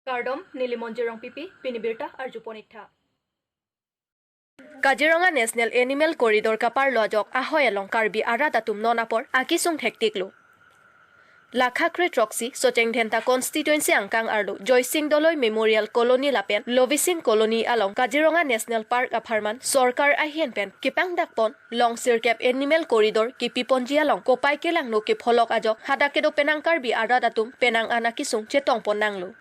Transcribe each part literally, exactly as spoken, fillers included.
Kardom, neli Monjir Rongpipi, pini birta arjupon ik tha. Kaziranga National Animal Corridor kaparlo ajok ahoi along Karbi arat atum non apor akisung thektiklo. Lakha kre throksi Socheng Dhenta constituency angkang arlo Joysing Doloi Memorial Colony lapen Lovising Colony along Kaziranga National Park apharman sorkar ahin pen kepangdakpon long sirkep animal corridor kepiponji along kopai kelangno kepholok ajok hadak kedo penang Karbi arat atum penang an akisung chetongpon nanglo.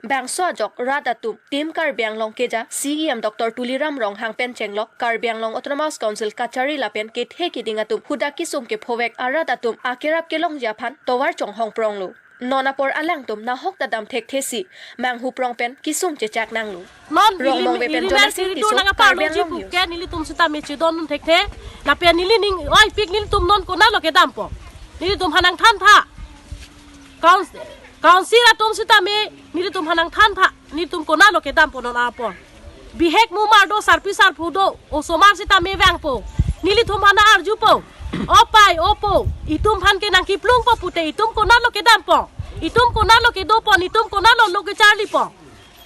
Bangso ajok rat atum Team Karbi Anglong keja C E M Doctor Tuliram Ronghang pen chenglok Karbi Anglong Autonomous Council kachari lapen kethe kiding atum hudak kisung kephovek arat atum akerap kelongji aphan tovar chonghong pronglo. Non apor alangtum nahok ta dam thekthesi manghu prong pen kisung chechak nanglo. Non Rongmong ilim- Vepen ilimar Jonathan siri Tisso, tu nang apar Karbi longji Anglong News. Puke nelitum sitame chedon thekthe. Lapen neli ning oi pik nelitum non konatlo kedampo. Nelitum hanang than tha. Kaun- kaunsil atum sitame nelitum hanang than tha. Nelitum konatlo kedampo non apor. Bihek mumar do, sarpi sarpo do, osomar sitame vangpo. Nelitum hana arjupo. O pai, o po, itum aphan ke nangkiplungpo pute itum konatlo kedampo. Itum konatlo kedopo, itum konatlo lo kecharlipo.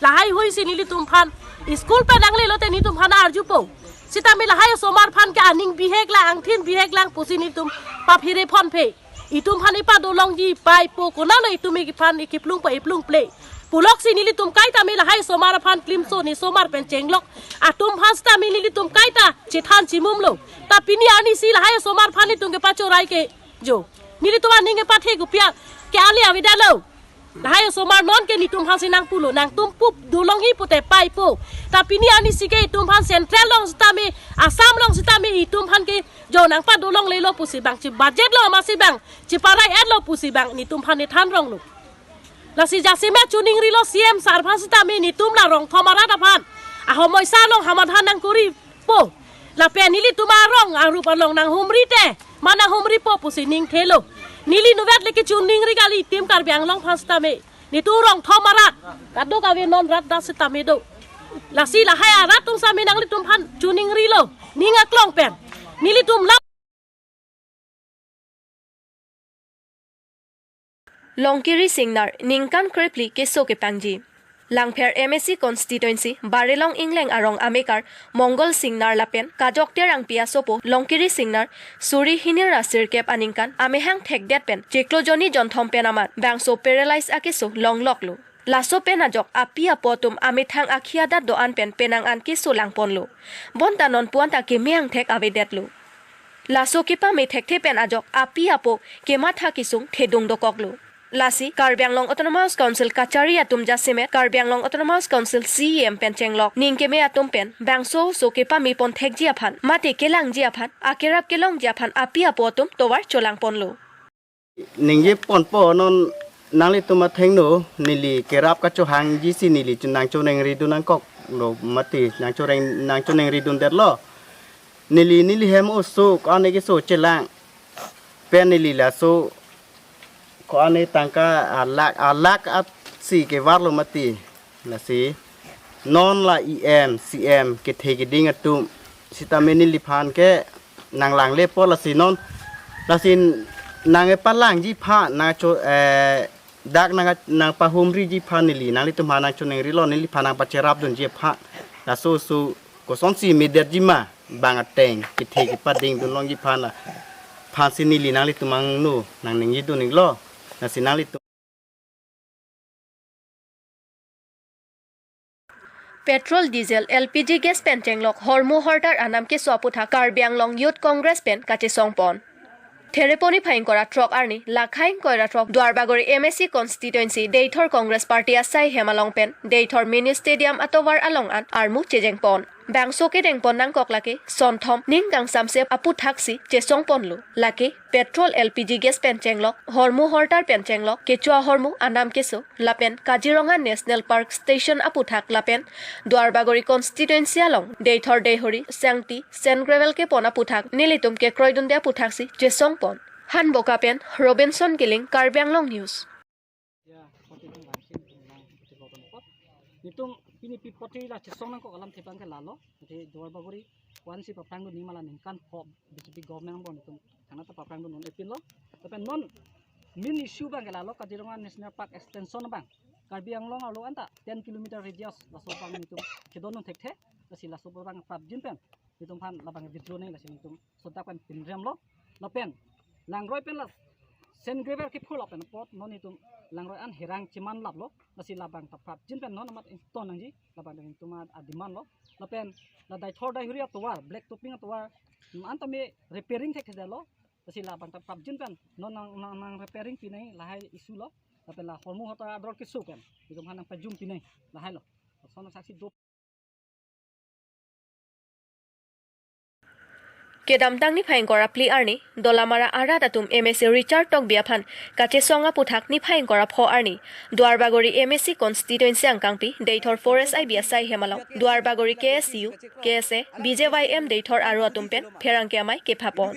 Lahai hui si nelitum aphan school pen nanglelote nelitum hana arjupo. Sitame lahai osomar aphan ke aning bihek lang, angthin bihek lang pusi nelitum paphere phonphe. Itum aphan ipa dolongji pai po konatlo itum aphan ikiplungpo iplungple. Puloksi nelitum kaita me lahai osomar aphan klimso ne osomar pen chenglok atum aphan sitame nelitum kaita chethan chimumlo. Ta pini arnisi lahai osomar aphan nelitum kepachorai ke jo. Nelitum aning kepathe kopi ke ale avedetlo. Lahai osomar non ke nelitum aphan si nangpulo, nangtum pup dolongji pute pai po. Ta pini arnisi ke itum aphan central along sitame, Assam along sitame itum aphan ke jo nangpa dolonglelo pusi bang chibudgetlo masi bang chiparai-etlo pusi bang nelitum aphan ne than ronglo. Lasi jasemet choningrilo C M sir aphan sitame nelitum la Rongthom arat aphan ahomoisa along hamadhan nangkoripo. Lapen nelitum arong arup along nanghumri te ma nanghumripo pusi ningthelo. Neli nuvet le kechoningri kali Team Karbi Anglong aphan sitame. Nelitum Rongthom arat kadokave non rat das sitame do. Lasi lahai arat atum sitame nanglitum aphan choningrilo ning aklong pen. Nelitum lam Longkiri Singnar ningkan krephli keso kepangji. Langpher M A C constituency Barelong Ingleng arong amekar Mongol Singnar lapen Kajok Terangpi asopo Longkiri Singnar suri hini ra sirkep aningkan amehang thekdet pen chiklo jonni jonthom pen amat bangso paralyze akeso longloklo. Laso pen ajok api apo atum amethang akhi adat do-an pen penang an keso langponlo. Bonta non puan ta keme angthek avedetlo. Laso kepame thekthe pen ajok api apo kematha kisung thedung dokoklo. Lasi Karbi Anglong Autonomous Council kachari atum jasemet Karbi Anglong Autonomous Council C E M pen chenglok ning keme atum pen bangso oso kepamepon thekji aphan mate kelangji aphan akerap kelongji aphan api apo atum tovar cholangponlo. Ningjeponpo non nanglitum athengno neli kerap kachohangji si neli chu nangchoningridun nangkoklo mati nangchoreng nangchoningridundetlo. Neli neli hem oso ko-an keso chelang pen neli laso ko-an tangka alak alak at si kevarlo mati. Lasi non la E M, C M kethe keding atum sitame neliphan ke nanglanglepo lasi non lasi nangpalangji aphan nangcho eh dak nang nangpahumriji aphan neli nanglitum aphan nangchoningrilo neliphan nangpacherapdunji aphan laso oso kosonsi medetji ma bang ateng kethe kepadingdun longji aphan la aphansi neli nanglitum angno nangningjedun iklo lasi nanglitum Petrol, diesel, L P G gas pen chenglok hormu hortar anam keso aputhak Karbi Anglong Youth Congress pen kachesongpon. Thereponi phaing kora throk arni, lakhaing koira throk Duarbagori M A C constituency Deithor Congress Party asai hem along pen Deithor Mini Stadium atovar along an armu chejengpon. Bangso kedengpon nangkok lake sonthom ning kangsamse aputhaksi chesongponlo. Lake petrol, L P G gas pen chenglok, hormu hortar pen chenglok, kecho ahormu anam keso, lapen Kaziranga National Park Station aputhak lapen Duarbagori constituency along Deithor Deihori, Sangti, Sand Gravel kepon aputhak nelitum kekroidunde aputhaksi chesongpon. Hanboka pen Robinson Killing, Karbi Anglong News. Ya, pati nang bangsin nang pati koton kot. Nelitum pini pi pati la chesong nangkok alamthe abang ke lalo. Jadi Duarbagori konsi paprangdun neli ma la ningkan pho B J P government abang nelitum thangta paprangdun non epinlo. Lapen non main issue abang ke lalo Kaziranga National Park extension abang. Karbi Anglong arlo anta ten kilometer radius laso abang nelitum kedon non thekthe, lasi laso abang prapjin pen nelitum aphan labang withdraw nangji, lasi nelitum sodak pen pinrem lo. Lapen langroi pen la sand gravel kephur lapen apot non nelitum langroi an herang cheman laplo, lasi labang ta prapjin pen non amat ington nangji, labang ta nelitum a-demand lo. Lapen la Deithor Deihori atovar, black topping atovar, mm, an tame repairing thekthedetlo, lasi labang ta prapjin pen non nang, nang, nang repairing pi nangji lahai issue lo. Lapen la hormu hota ador keso pen nelitum aphan nangpajum pi nangji lahai lo. Lason saksi do. Kedamtang niphai ingkoi ra phli arni Dolamara arat atum M A C Richard Tokbi aphan kachesong aputhak niphai ingkoi ra pho arni Duarbagori M A C constituency angkangpi Deithor Forest I B asai hem along Duarbagori K S U, K S A, B J Y M Deithor aro atum pen pherangke amei kephapon.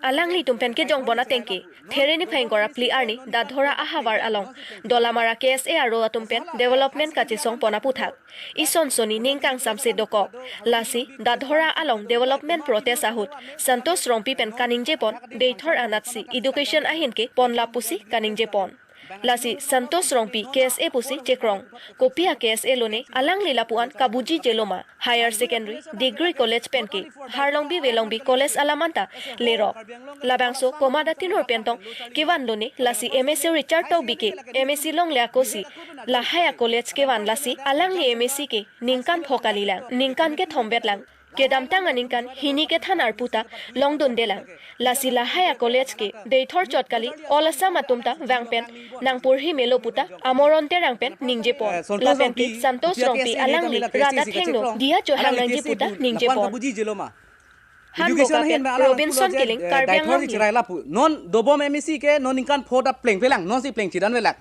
Alanglitum pen kejongpon atengke, There niphai ingkoi ra phli arni Dadhora ahavar along Dolamara K S A aro atum pen development kachesongpon aputhak ison soni ning kangsamse dokok. Lasi Dadhora along development protest ahut Santosh Rongpi pen kaningjepon Deithor anatsi education ahin ke ponlap pusi kaningjepon. Lasi Santosh Rongpi K S A pusi chekrong. Kopi a K S A lone, alangli lapu-an kabuji jeloma, higher secondary, degree college pen ke Harlongbi Velongbi college alam anta lerok. Labangso komat atinur pen tong kevan lone, lasi M A C Richard Tokbi ke M A C longle akosi lahai a college kevan, lasi alangli M A C ke ningkan pho kalilang, ningkan kethom bet lang. Kedamtang aningkan hini kethan arpu ta longdunde lang. Lasi lahai a college ke Deithor chot kali, all Assam atum ta vang pen nangporhi melo pu ta Amoron Terang pen ningjepon. Eh, Santosh Lapen ke Rongpi, Santosh P T S Rongpi A alangli K S A rata si thengno kachekong. Diya chohang nangji pu ta ningjepon. Education Hanboka ahin pen na alang Robinson pulo je, Killing, eh, Karbi Anglong News. Deithor si cherai lapu. Non dobom M A C ke non ningkan pho ta plengpe lang, non si pleng chidan velak.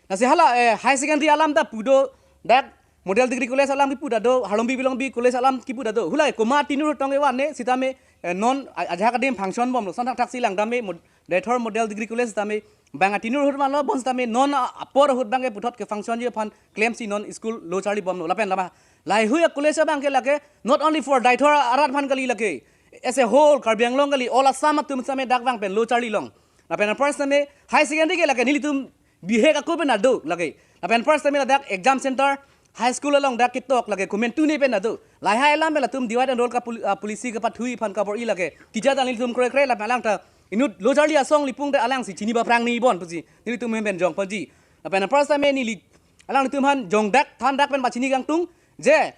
Lasi hala, eh, higher secondary alam ta pu do, dak Model Degree College alam kipu ta do, Harlongbi Velongbi College alam kipu ta do. Hulai komat atinur tong kevan ne, sitame, eh, non a-, ajahak adim function bomlo, son thakthaksi lang tame, mod-, Deithor Model Degree College tame, bang atinur ahut vanlo, bonsitame non a-, apor ahut abang ke puthot ke functionji aphan klemsi non school lo charli bomlo. Lapen lama, lahaihui a college abang ke lake, not only for Deithor arat aphan kali lake, as a whole, Karbi Anglong kali, all Assam atum sitame dak vang pen lo charli long. Lapen apar sitame, higher secondary ke lake, nelitum bihek ako pen ado lake. Lapen apar sitame ladak exam center, high school along dak ketok lake, komantu ne pen ado. Lahai alam pen latum divide and rule ka pol-, ah, policy kapathui aphan kabor-i lake. Teacher ta nelitum kroikre lapen alang ta inut lo charli asong lipung ta alangsi chini ba phrang ni bon pusi nelitum ahin pen jongponji. Lapen apar sitame neli alanglitum aphan jongdak thandak pen pachini kangtung je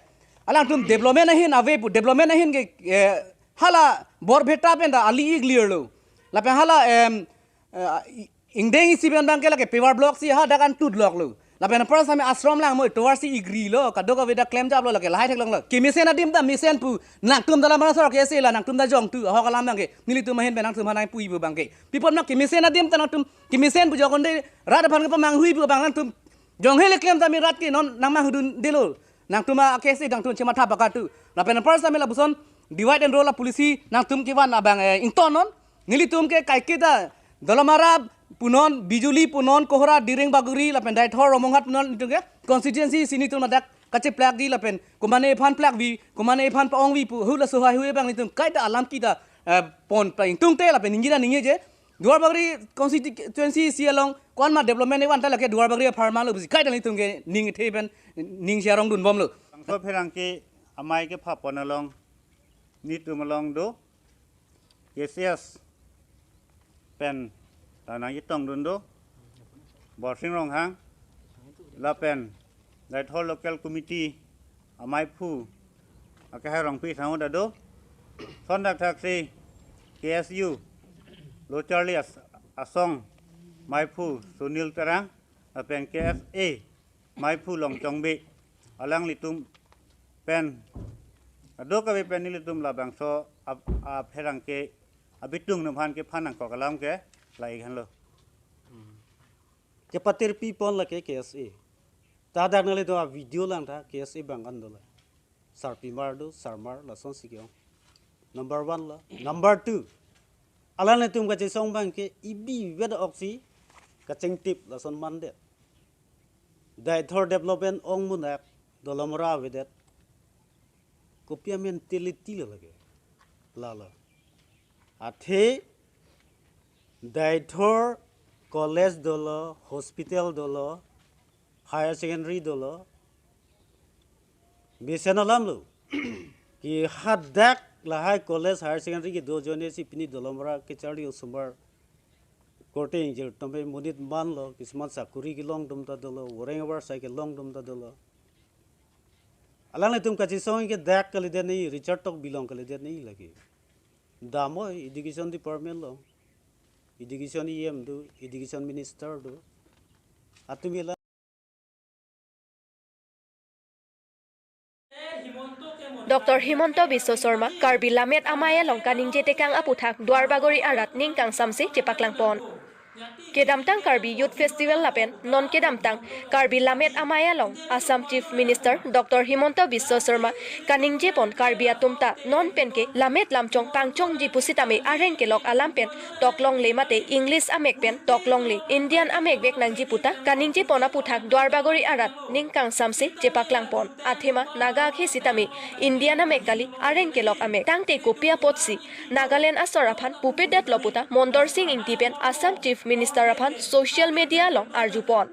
alangtum development ahin ave pu, development ahin ke, eh, hala Borpeta pen ta ali-i clear lo. Lapen hala, em, eh, i-, ingdeng isi pen abang ke lake paver block si ha dak an tut lok lo. Lapen apar sitame ashram lang moi tovar si igri lo, kadokave dak klemjap lo lake, lahai theklong lo. Kemesen adim ta mesen pu, nangtum Dolamara asor ke ese la, nangtum ta jongtu, ahok alam abang ke, nelitum ahin pen nangtum aphan nangpui pu abang ke. Pi apot ma kemesen adim ta nangtum, kemesen pu jokon de, rat aphan kepamanghui pu abang nangtum jonghe le klem tame rat ke non nangmanghudundelo. Nangtum a K S A nangtum chematha pakatu. Lapen apar sitame lapuson divide and rule a policy nangtum kevan abang, eh, ington non. Nelitum ke kaiketa Dolamara punon, Bijuli punon, Kohora, Diring Bagori, lapen Deithor, Romonghat punon nelitum ke constituency si nelitum ladak kacheplakji lapen komane aphan plakvi, komane aphan pa-ongvi pu, hula sohai hui abang nelitum kaita alam kita, eh, pon pa ingtungte lapen ningje ta ningje je Duarbagori constituency si along ko-an ma development evan ta lake Duarbagori apharman lo pusi kaita nelitum ke ning the pen ning si arong dunbomlo. Bangso pherangke amei kephapon along nelitum along do K S S pen ta nangchetongdun do Borsing Ronghang lapen Deithor Local Committee ameiphu akehai Rongpi Sangho ta do. Son thakthaksi K S U lo charli as-, asong meiphu Sunil Terang lapen K S A meiphu Longchong Bey, alanglitum pen kadokave pen nelitum labangso ap-, apherangke abitung atum aphan kephan nangkok alam ke lahai henlo. Kepatirpipon lake K S A. Ta dak nanglitum a video lang ta K S A abang an dola. Sarpimar do, sarmar, lasonsi ke-ong. Number one la. Number two, alanglitum kachesong abang ke ibi vet oksi kachingtip lason mandet. Deithor development ong munak Dolamara avedet. Kopi a mentality lo lake. Lalo. Athe Deithor college dolo, hospital dolo, higher secondary dolo. Besen alam lo. Ke hadak lahai college higher secondary kedo ajoine si pini Dolamara kacharli osomar korte ingjir atum pen monit manlo, kisuman sakuri kelong atum ta dolo, voreng abar sai kelong atum ta dolo. Alanglitum kachesong ke dak kalidet ni, Richard Tokbi along kalidet ni lake. Dam-oi education department along. Education E M do, education minister do. Atum ila Doctor Himanta Biswa Sarma, Karbi Lammet Amei along kaningje tekang aputhak Duarbagori arat ning kangsamse chepaklangpon. Kedamtang Karbi Youth Festival lapen non kedamtang Karbi Lammet Amei along Assam Chief Minister Doctor Himanta Biswa Sarma kaningjepon Karbi atum ta non penke lammet lamchong pangchongji pusitame areng kelok alam pen toklongle mate English amek pen toklongle, Indian amek vek nangji puta kaningjepon aputhak Duarbagori arat ning kangsamse chepaklangpon. Athema Naga akhei sitame Indian amek kali, areng kelok amek. Tangte kopi apotsi Nagaland asor aphan pupedetlo puta Mondor Sing Ingti pen Assam Chief Minister aphan social media along arjupon.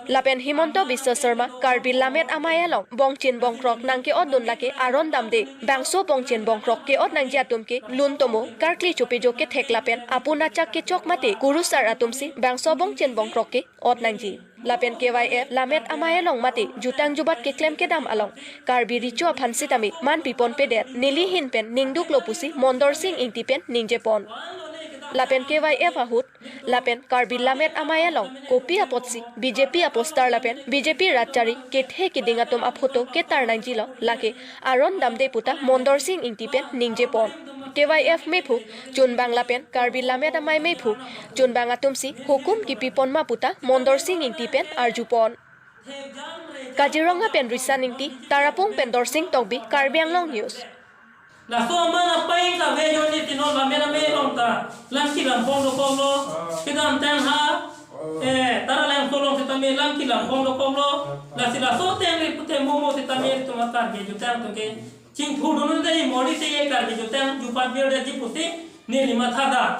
Lapen Himanta Biswa Sarma Karbi Lammet Amei along bongchin bongkrok nangke-otdun lake aron damde. Bangso bongchin bongkrok ke-ot nangji atum ke luntomo, karkli chopejo kethek lapen apun achak kechok mate kurusar atumsi bangso bongchin bongkrok ke-ot nangji. Lapen K Y F Lammet Amei along mate jutang jubat keklem kedam along Karbi Recho aphan sitame man piponpedet, neli ahin pen ningduklo pusi Mondor Sing Ingti pen ningjepon. Lapen K Y F ahut lapen Karbi Lammet Amei along kopi apotsi B J P aposter lapen B J P ratchari kethe keding atum aphoto ketar nangjilo, lake aron damde puta Mondor Sing Ingti pen ningjepon. K Y F mephu chunbang lapen Karbi Lammet Amei mephu chunbang atumsi hukum kipipon ma puta Mondor Sing Ingti pen arjupon. Kaziranga pen Risan Ingti, Tarapung pen Dorsing Tokbi, Karbi Anglong News. Laso aman apai kave ajoine ti non Lammet Amei along ta lam kelam pon dokoklo. Kedamtang ha, eh, Taralangso along sitame lam kelam pon dokoklo. Lasi laso ateng ri pute momo sitame itum Karbi ajutang atum ke chingthurdun un-e, mori te ye Karbi ajutang jupat birdetji pusi neli mathadak.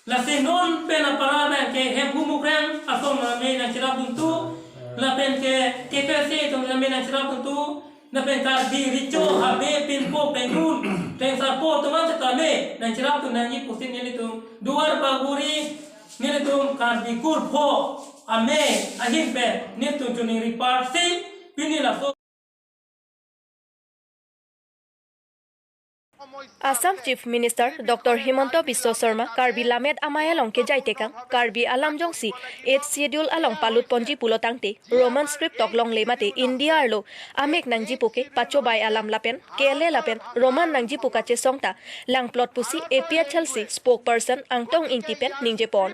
Lasi non pen apara abang ke Hemphu Mukrang ason amei nangcherapduntu, lapen ke K K C atum amei nangcherapduntu, lapen Karbi Recho Habe Pinpo Pengun Krengsarpo atum an sitame nangcherapdun nangji pusi nelitum Duarbagori nelitum Karbi Kurpho Amei ahin pen nelitum choningri apotsi pini laso Assam Chief Minister Doctor Himanta Biswa Sarma Karbi Lammet Amei along kejai tekang Karbi alam jongsi Eighth Schedule along palut ponji pulo tangte Roman script toklongle mate India arlo amek nangji pu ke pachobai alam lapen K L A lapen Roman nangji pu kachesong ta langplot pusi A P H L C spokesperson Angtong Ingti pen ningjepon.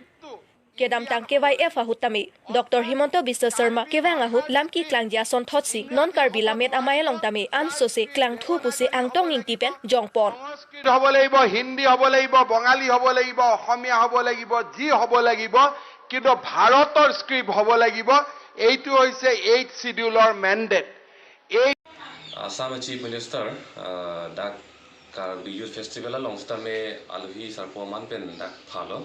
Kedamtang K Y F ahut tame Doctor Himanta Biswa Sarma kevang ahut lam keklangji ason thotsi non Karbi Lammet Amei along tame ansose klangthu pusi Angtong Ingti pen jongpon. সংস্কৃত হ'ব লাগিব, হিন্দী হ'ব লাগিব, বঙালী হ'ব লাগিব, অসমীয়া হ'ব লাগিব, যি হ'ব লাগিব, কিন্তু ভাৰতৰ স্ক্ৰিপ্ট হ'ব লাগিব। এইটো হৈছে এইথ শ্বিডিউলৰ মেণ্ডেট। এই Assam Chief Minister, ah, dak Karbi Youth Festival along sitame alohi sarpo aman pen dak phalo,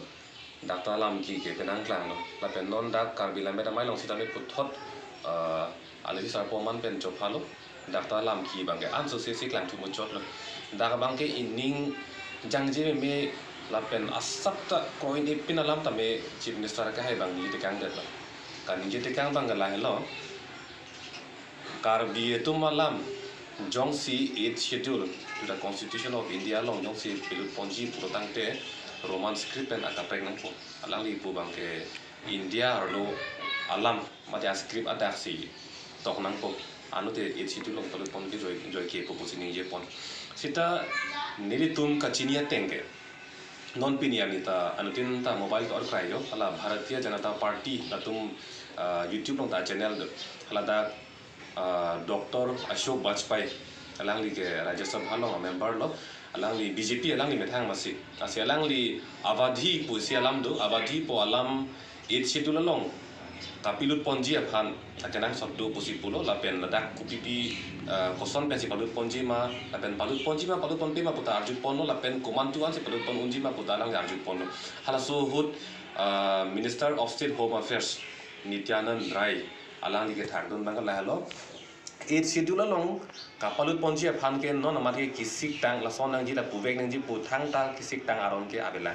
dak ta lam ki ke penang klanglo. Lapen non dak Karbi Lammet Amei along sitame puthot, ah, alohi sarpo aman pen chophalo, dak ta lam ki abang ke ansose si klangthu muchotlo. Dak abang ke ining jangje meme lapen asap ta kroin epin alam tame Chief Minister ke hai abang ningje tekangdetlo. Kaningje tekang abang ke lahelo. Karbi atum alam jongsi Eighth Schedule to the Constitution of India along jongsi palut ponji pulo tangte Roman script pen akaprek nangpo. Alangli pu abang ke India arlo alam mate a script adak si tok nangpo. Anute Eighth Schedule along palut pon ke joi, joi ke pu pusi ningjepon. Sita nelitum kachini ateng ke non pini arni ta anuttin ta mobile ke-or krai jo, hala Bharatiya Janata Party latum, ah, YouTube along ta channel do. Hala dak, ah, Doctor Ashok Bajpai, alangli ke Rajya Sabha along a member lo, alangli B J P alangli methang masi. Lasi alangli Awadhi pusi alam do, Awadhi pu alam Eighth Schedule along kapalut ponji aphan akenangsot do pusi pulo, lapen ladak kopipi, eh, koson pensi palut ponji ma, lapen palut ponji ma, palut ponpe ma puta arjuponlo, lapen komantu ansi palut pon unji ma puta alangli arjuponlo. Halaso ahut, eh, Minister of State Home Affairs Nityanand Rai Alangli kethakdun abang ke lahelo. Eighth Schedule along kapalut ponji aphan ke non amat ke kisiktang, lason nangji, la puvek nangji pu thangta kisiktang aron ke avelang.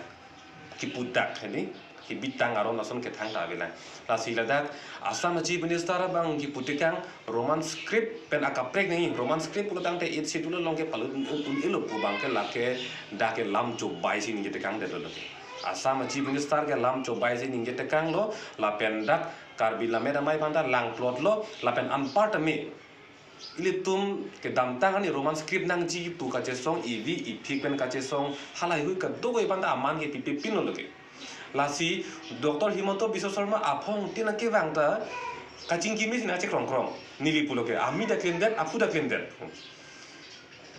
Kipudak hedi, kibitang aron lason ke thangta avelang. Lasi ladak Assam a Chief Minister abang kiputekang Roman script pen akaprek nangji, Roman script pulo tangte Eighth Schedule along ke palut un-, un-elo pu abang ke lake dak ke lam chobai si ningjetekang detlo ke. Assam a Chief Minister ke lam chobai si ningjetekanglo, lapen dak Karbi Lammet Amei aphanta langplotlo, lapen anparta me ilitum kedamtang ani Roman script nangji pu kachesong, ivi iphik pen kachesong, halahei hui kadokave aphanta aman ke pipe pinlo ke. Lasi Doctor Himanta Biswa Sarma aphong tin nangkevang ta kachingki me si nangchekrongkrong. Neli pulo ke, ami ta klemdet, aphu ta klemdet.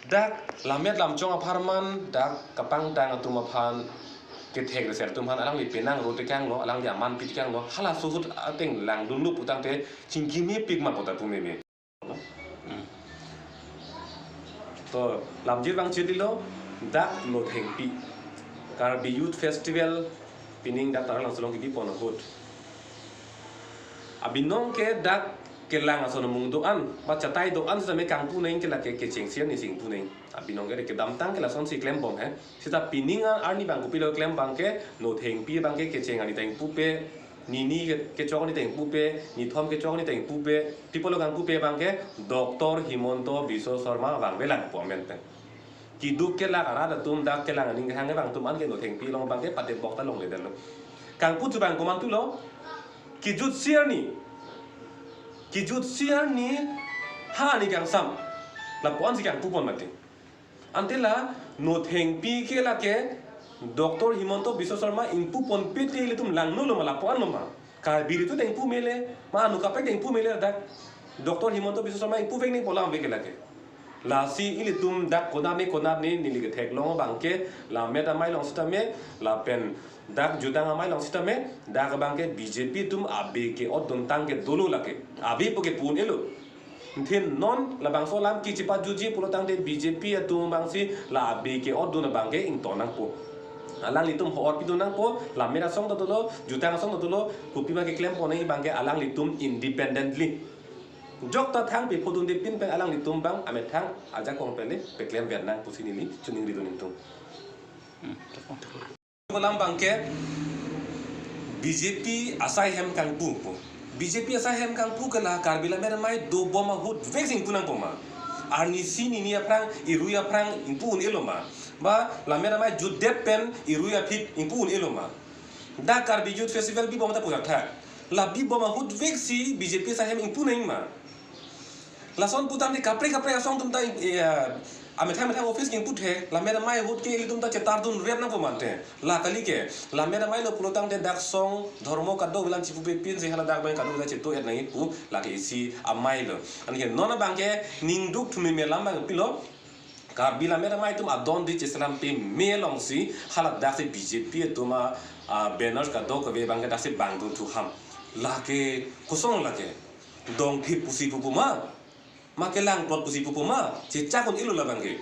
Dak lammet lamchong apharman, dak kapangtang atum aphan, kethek reser atum aphan alangli penang rotekanglo, alangli aman pitekanglo, halaso ahut ateng langdunlo pu tangte chingki mepik ma pu ta pu meme. To, lamjir abang chedilo, dak Nothengpi Karbi Youth Festival pining dak Taralangso along kebipon ahut, abinong ke dak kelang ason amung do-an, ba chatai do-an sitame kangpu nangji ke lake kechengsi arni si ingpu nangji. Abinong ke kedamtang ke lasonsi klembom he. Seta pining arni abang kopilo klem abang ke, Nothengpi abang ke kecheng arni ta ingpupe, nini ke, kechok arni ta ingpupe, nithom kechok arni ta ingpupe, pi apotlo kangpupe abang ke, Doctor Himanta Biswa Sarma vangvelang pu amen pen. Keduk kelak arat atum, dak kelang aning kehang abang atum an ke Nothengpi along abang ke padebok ta longledetlo. Kangpu thu abang komantulo, kejutsi arni, kejutsi arni ha arni kangsam, lapu-an si kangpupon mati. Ante la Nothengpi ke lake Doctor Himanta Biswa Sarma ingpuponpe te ilitum langnolo ma, lapu-anlo ma? Karbi ritu ta ingpu mele, ma anu kaprek ta ingpu mele dak. Doctor Himanta Biswa Sarma ingpuvek nangji pu alam ave ke lake. Lasi ilitum dak konatne konatne neli ketheklong abang ke, Lammet Amei along sitame, lapen dak Jutang Amei along sitame, dak abang ke B J P atum abe ke-otdun tang ke dolo lake. Abe pu ke pu un-elo. Nthin non labangso alam kechipajutji pulo tangte B J P atum abang si la abe ke-otdun abang ke ington nangpo. Alanglitum ho-or pidun nangpo, Lammet asong ta dolo, Jutang asong ta dolo, kopima keklempon nangji abang ke alanglitum independently. Jokta thang pephodunde pin pen alanglitum abang amethang ajakong pen le peklemver nang pusi neli choningridun ingtung. Alam abang ke B J P asai hem kangpu pu. B J P asai hem kangpu ke la Karbi Lammet Amei dobom ahut vek si ingpu nangpo ma? Arnisi nini aphrang, irui aphrang ingpu un-elo ma? Ba Lammet Amei jutdet pen irui aphit ingpu un-elo ma? Dak Karbi Youth Festival bibom ta puthak thak. La bibom ahut vek si B J P asai hem ingpu nangji ma? Lason pu tangte kaprek kaprek asong atum ta, eh, amethang methang office ke ingputhe, Lammet Amei ahut ke ilitum ta chetardun rep nangpo mante. La kali ke, Lammet Amei lo pulo tangte dak song, dhormo kadokave alam chipupe pinsi hala dak abang kadokave alam cheto-et nangji pu, lake isi amei lo. Anke non abang ke ningduk thumi me alam abang pilo, Karbi Lammet Amei atum adon di cheselam peme alongsi, hala daksi B J P atum a, a, banners kadokave abang ke daksi bangdun thu ham. Lake kosong lake. Dongthip pusi pupo ma? Ma kelangplot pusi pupo ma? Chechak un-elo labang ke.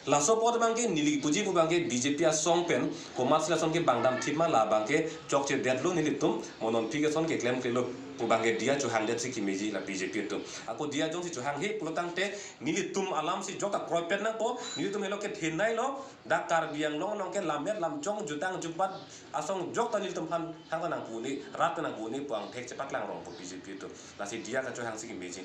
Laso apot abang ke neli puji pu abang ke B J P asong pen komatsi lason ke bangdam thip ma, labang ke chokchedetlo, nelitum mo nonphi ke ason keklemklelo pu abang ke diya chohangdet si kemeji la B J P atum. Ako diya jongsi chohanghe pulo tangte nelitum alam si jokta kroipet nangpo, nelitum helo kethenei lo, dak Karbi Anglong along ke lammet lamchong jutang jubat asong jokta nelitum aphan hangta nangpu un-e, rat nangpu un-e pu angthek chepaklang rongpo B J P atum. Lasi diya kachohang si kemeji.